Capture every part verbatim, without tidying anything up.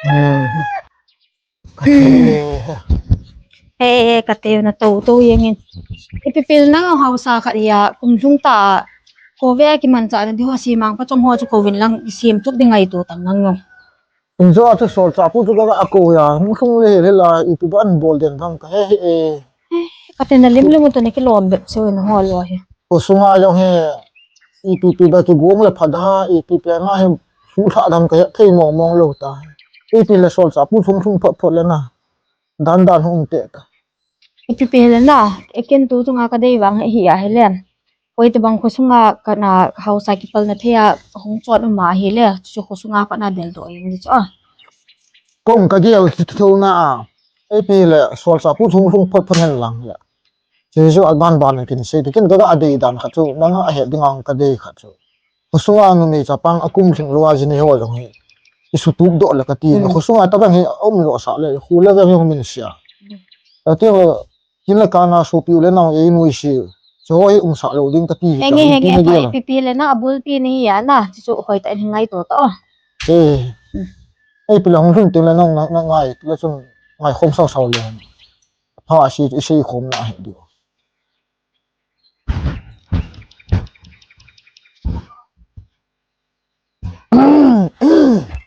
He, he, kate na to to jeng in. Ipi pil na haosa khat hia kum lhung ta. Kove a kimanchah na diu a simang pa chom ho chu kovin lang isim tuk ding ngaito tam lang no. Injo a chu solchah pu chu ka, ka kou a, hung lhung le le la, ipi ban bol den vang ka he he e. Kate na lim lim u tuni kilom bep cheu in ho lo he. Khosunga jong he, ipi pi ba kigong le phat a, ipi pi nga he, hu lha dam ka he thei mong mong lo ta. Ipi le solchah pu hung hung phot phot le na. Dan dan hung te ta. Ipi pi le na, ekin tu tunga ka dei vang he hi a he le. Koi te bang khosunga ka na haosa kipal na thei a hung chon um a hi le, chu khosunga ka na del do ing di chu a. Kong ka gel ti thu na a. Ipi le solchah pu hung hung phot phot hen lang le. Chu chu a ban ban kin sei te kin ka ga a dei dan khat chu, nang a he ding ang ka dei khat chu. Khosunga numei chapang a kum lhing lou a jini ho jong hi. Isu tup doh le ka ti. Hmm. Khosunga tabang hi a um lo sa le, khu le veng jong min sia. Hmm. Ati ho, kin le kana sopi u le nang ei nuisat. Chu hi um sa lo ding ka ti. Henge, henge, ipi pi le na, a bulpi ni hi a na, chu chu hoi ta in ngaito ta o. Eh. Hmm. Ei pi le hung lhun tin le nang na, na ngai, le chun ngai khom sao sao le. Pha si, i sei khom na hi di.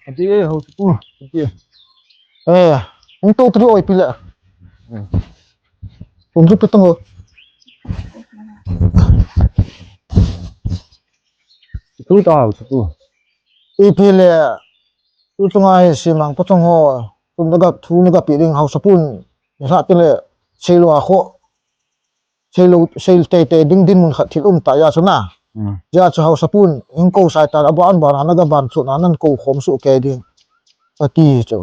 Ati e, haosapu. Ati e. Eh, hung to tu oi pi le. Hmm. Hung tu pe tong ho. Tu ta haosapu. Ipi le. Tu tunga hi simang pa chom ho. Tu na ga, tu na ga pi ding haosapun. Ni ha ti le. Sei lo a kho. Sei lo, sei tei tei ding dinmun khat thil um ta ja chu na. Hmm. Ja chu haosapun, hung kou sai ta, a ban ban a, na ga ban chu na, nan kou khom su ke ding. Ati chu.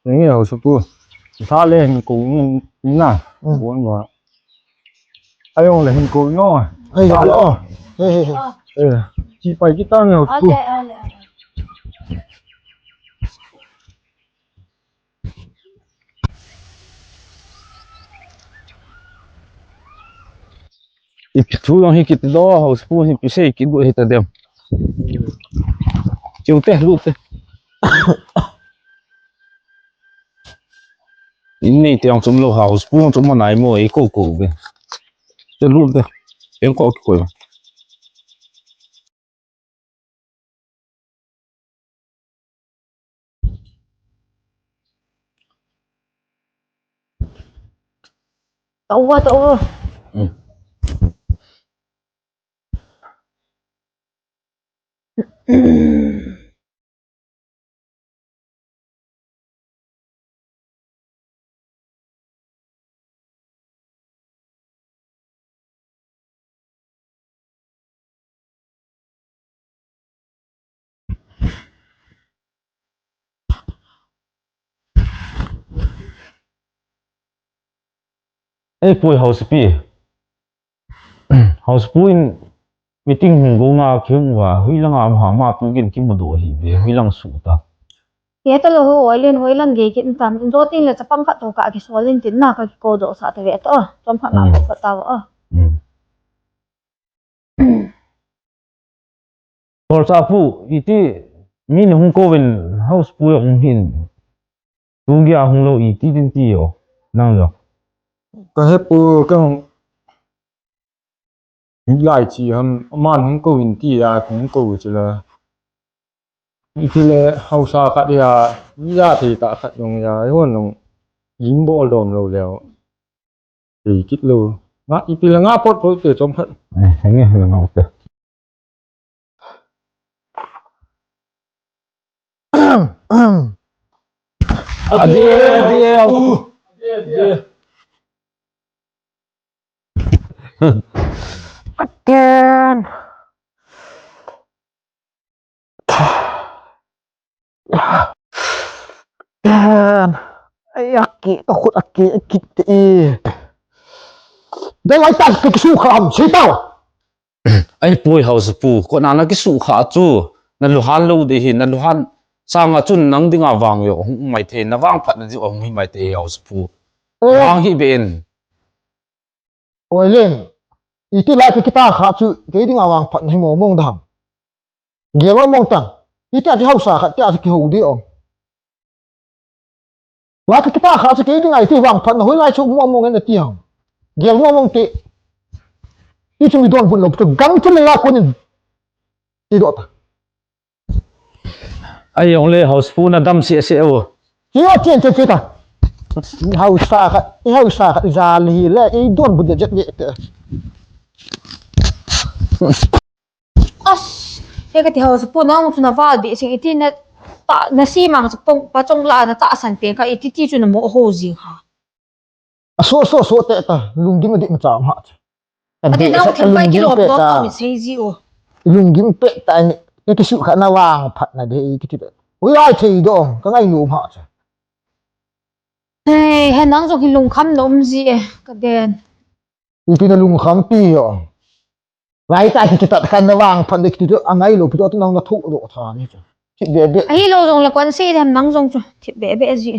Ni haosapu. Sa le hung kou ni na. Hmm. Bon ba. Ai ong le hung kou no. Ai ja lo. He he he. Eh, chi pai ki ta ni haosapu. Ipi thu jong hi kiti do, haosapu hi ipi sei kigo hi ta dem. Chiu te, lut te. In nei te jong chom lou, haosapu jong chom nai mo, ei kou kou ve. Te lut te. Eng ko ki ko. Tau a, tau a. Hmm. Ei poi haosapu. Haosapu in meeting hung go nga kihung uva, hoilang a um ham a tu gin kimudoh ahi ve, hoilang suh ta. Ti ta lou ho, hoilang, hoilang gei kit tam, in jo tin le chapang khat toh ka kisol in tin na ka kikou doh sah ta ve to, chom khat na ko ta o. Hmm. Solchah pu, iti, mi ni hung kouvin haosapu jong hung hin. Tu gei a hung lou iti tin ti o, nang jong. Ka he pu ka hung. Lai chi ham, aman hung kouvin ti a hung kou chu la. Iti le haosa khat hia, mi ja thei tah khat jong ja, hon jong. Lim bol dom lou leu. Ei kit lou. Nga ipi le nga phot phot te chom khat. Eh, henge, henge, nga te. Adi, adi, adi. Again. Ten. Ai, aki, ka khut aki, aki te e. Dei lai tan, ka kisu kha am, sei tau. Ai, poi haosapu, kona na kisu kha chu, na luhan lou ding hi, na luhan sanga chun nang dinga vang jong, hung mai thei, na vangphatna diu, hung hi mai thei haosapu. Eh. Vang hi ben. Oi leng, iti lai ka kita kha chu, kei dinga vangphatna hi mong mong dam. Gel mong mong tang, iti a ki haosa khat, iti a ki hou di ong. Wa ka kita kha chu kei ding ai ti vangphatna hoilai chu mong mong en ti ham. Gel mong mong ti. Ti chu mi donbut lou chu gangchela kon in. Ti doh ta. Ai jong le housepu na dam seh seh o. Ti o chen chen chen ta. Hausa kha, hausa kha jal hi le i donbut jet jet te. As, he kati housepu nang chu na val beh sing iti na ta, na simang chu pong, pa chong la na tahsan pen kha iti ti chu na mo ho jing ha. A so so so te ta, lunggim a dik ma cham ha. Ati nang thim pai kilo ta mi sei ji o. Lunggim pe ta ni, ni kisu kha na vangphatna de i kiti ta. Ui ai thei doh, ka ngai nom ha cha. Hei, he nang jong hi lungkham na um ji e, ka den. Ipi na lungkham pi o. Lai ta kiti ta khan na vangphat de kiti chu, a ngai lou pi chu, atu nang na thu doh tha ni chu. Thip be be. Ahi lou jong le kon sei dem nang jong chu. Thip be be ji.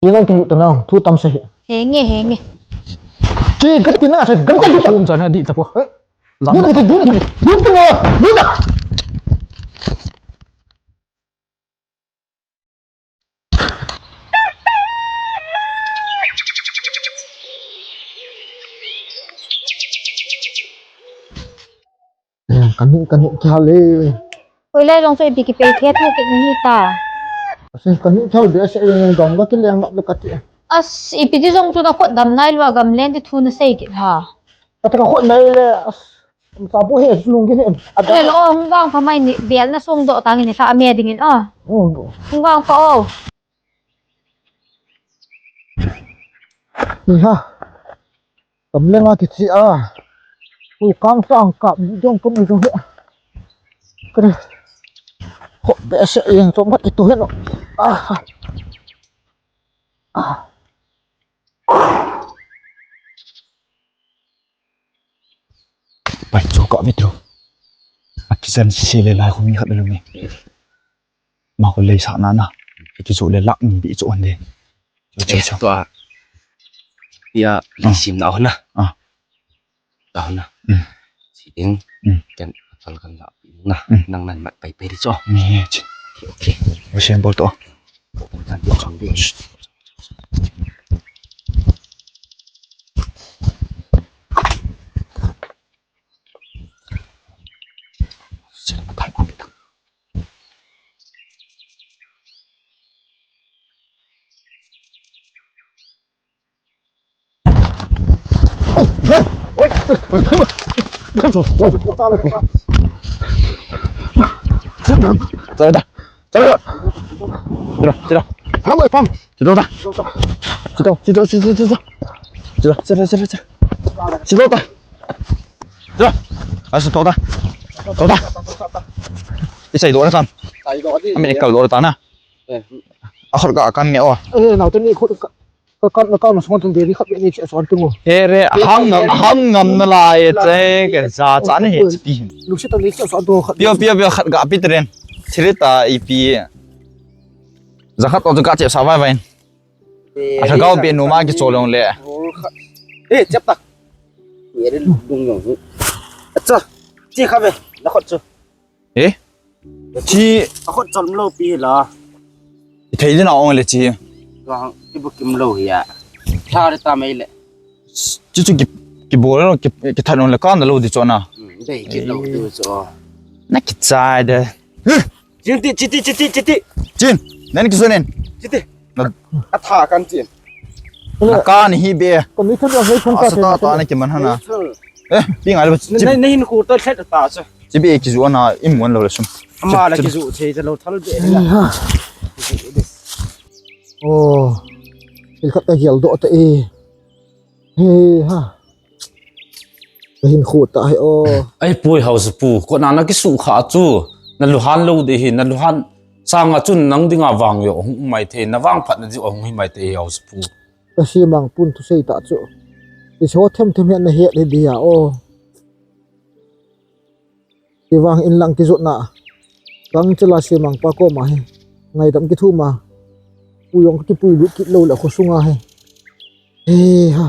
Ti nang ti ta nang, thu tam sei. Henge, henge. Ti ka ti na sa, ka ti ta. Kum cha na di ta po. Eh? Lam. Dun ti, dun ti, dun ti na, dun na. Eh, kani, kani kya le. Hoilai jong chu ipi kipe the thu kit ni ta. Ase kani thau de se dong ba ki leng ba ka ti. As ipi ti jong chu na khut dam nai lou a gamlen ti thu na sei kit ha. Ka ta ka khut nai le as. Sa bo he lung ki he. A da. Hello, hung vang pha mai ni bel na song doh tang ni sa a me ding in a. Oh. Hung vang pha o. Ni ha. Kam lenga kichi a. U kang sang kap dong kum dong he. Kare. Ho be se ing to mat itu he no. Ah. Ah. Pai chu ka mit ru. A kisan si le lai khu mi khat le mi. Ma ko lei sa na na. Ki chu le lak ni bi chu an de. Chu chu chu. To a. Ya, ah, sim na ho na. Ah. Ta ho na. Hmm. Si ding. Hmm. Ken tal kan la pi na. Hmm. Nang nan mat pai pai di chu. Ni chi. Okay, okay. Wa sem bol to. Kan di chang di. Asa to ta. To ta. I sai do na sam. Sai do di. Ami kal do ta na. Eh. A khot ka kan nge o. Eh, nau te ni khot ka, ka kan, ka kan song tun de ri khat ni chi son tu. He re, ham ngam, ham ngam na lai che ke za cha ni he chi pi. Lu si ta ni chi son tu khat. Pio, pio, pio khat ga pi tren. Thiri ta ipi. Za khat to ka che sa vai vai. A thagau be nu ma ki cho long le. Eh, chep tak. Ye de dung yong. Acha. Chi kha be. Na khot chu. Eh? Chi. A khot chom lo pi la. I thei ding a ong le chi. Ka hang, i bu kim lo hi a. Tha de ta mai le. Chi chu ki, ki bol lo, ki, ki than ong le kan lo di cho na. Hmm, dei ki lo di cho. Na ki chai de. Chin ti, chi ti, chi ti, chi ti. Chin, nen ki sunen. Chi ti. Na. A tha kan chin. Na ka ni hi be. Ko mi thon dong hei thon ka. Asa ta ta na ki man hana. Eh, pi ngai lo. Nei, nei hin khu to thlet ta chu. Chi be ki zu ana im mon lo le sum. Ama la ki zu che lo thal be la. Oh. Il khat ta gel do ta e. He ha. Ka hin khu ta he o. Ai poi hausa pu, ko na na ki su kha chu. Na lu han lo de hi, na lu han. Sanga chun nang dinga vang jo hung um mai thei, na vangphatna diu hung hi mai thei, hausa pu. Ka simang pun thusei ta chu. I so them them hian na het hi dia o. Ti vang in lang ki zotna. Vang chila simang pa ko ma hi. Ngaidam ki thu ma. Pu jong ki pui lut kit lo la kho sunga hi. He ha.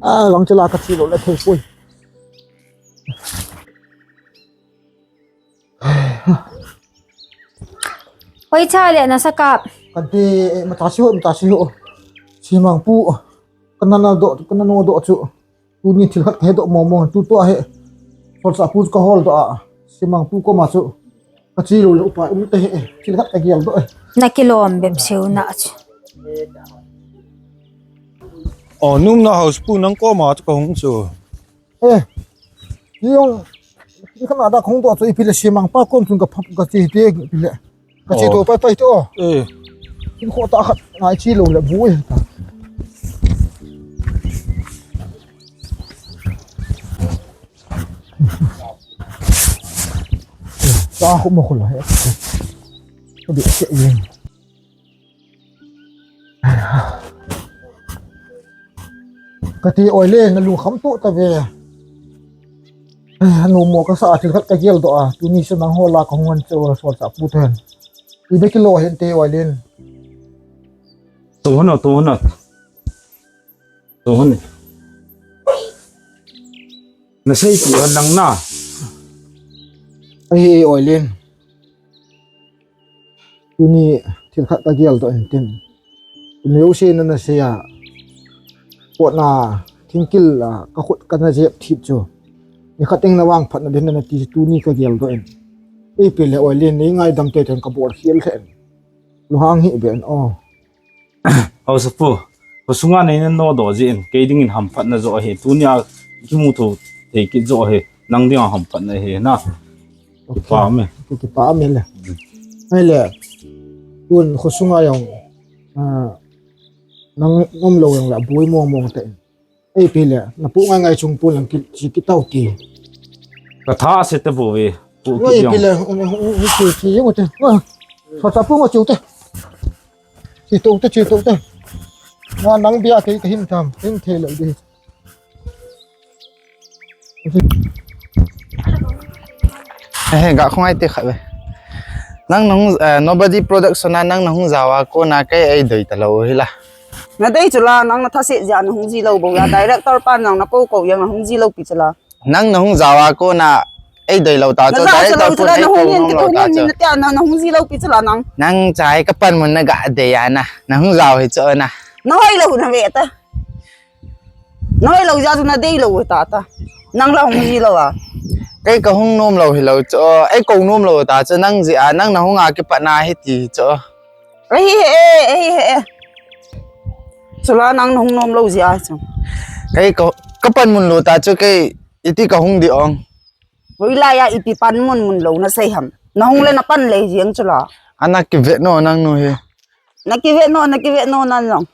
A vang chila ka thi lo la thei pui. He ha. Hoicha le nasa kap. Kade, eh, mata si ho, mata si ho. Simang pu. Kana na do, kana no do chu. Tuni thil khat kahe do mo mo. Tu tu ahe. Solsa pu kahol do a. Simang pu koma chu. Kachi lou le upa um te he. Thil khat kagel do e. Na kilom bep seu na chu. Oh, num na house pu nang koma chu kahung chu. Eh, yung, yung kana da kong do chu ipi le Simang pa kon chun ka phap ka chi te ipi le. Ka chi to pai pai to. Eh. Kin kho ta khat ngai chi lou le bu e ta. Ta khu mo khu la he. Ko di ke yin. Kati oi le na lu kham tu ta ve. Anu mo kasa thil khat kagel do a. Tuni se nang hola kahung an che o solsa pu ten. Ibe kilo hen te oi len. Tu hon o, tu hon o. Tu hon. Na sei tu hon nang na. Ai oi len. Tuni thil khat kagel do en tin. Tuni u se na na se a. Pot na thingkil a ka khut kana jep thip chu. Ni khat teng na vang phat na den na ti tuni kagel do en. Ipi le oi len nei ngaidam te ten kabol khel the en. Lu hang hi ben o. House pu. Ko sunga nei na no do jin. Kei dingin hamphat na jo he. Tuni a kimu thu thei kit jo he. Nang dinga hamphat na he na. Okay. Kipa me. Kipa me le. Ai le. Tun ko sunga jong. Ah, nang ngom lo jong la bui mong mong te. Ei pi le, na pu ngai ngai chung pu lang ki, ki tau ti. Ka tha se te bu ve. Pu ki. Ei pi le, u, u, u, u, ki, ki, yung te. Wa. Sa sa pu ngo chu te. Chi to te, chi to te. Na nang bia te, te hin tham, hin the lo di. Eh, ga khong ai te kha ve. Nang nang, eh, Nobody Production na nang nang jawa ko na kai ai doi ta lo hi la. Na dei chu la, nang na tha se ja na hung ji lo bo ya, director pa nang na ko ko yang na hung ji lo pi chu la. Nang na hung jawa ko na ei doi lo ta chu, director pu na ei ko nom lo ta chu. Na ja chu la, na hung ji lo pi chu la nang. Nang chai ka pan mun na ga de ya na. Na hung jaw hi chu na. Na hoi lo na ve ta. Na hoi lo ja chu na dei lo ta ta. Nang la hung ji lo a. Kei ka hung nom lo hi lo chu. Ei ko nom lo ta chu nang ji a, nang na hung a ki pa na hi ti chu. Ei he, ei he. Chu la nang na hung nom lo ji a chu. Kei ka, ka pan mun lo ta chu kei iti ka hung di ong. Hoi la ya iti pan mun mun lo na sei ham. Na hung le na pan le jeng chu la. Ana ki ve no nang nu hi. Na ki ve no, na ki ve no nang.